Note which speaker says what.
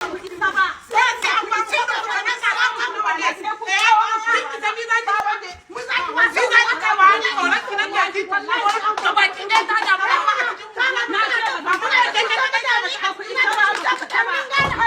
Speaker 1: Ku isa ba.
Speaker 2: Sai an ba mu da kuma nan ka ba mu wallahi. Eh, kin isa ni za ki ni za ki kai wa hannu tsoron ki nan yaji. Ka baki ɗaya ta damu da
Speaker 1: Na ce ba
Speaker 2: ba muna da keke
Speaker 1: ku isa ba, ku isa ba.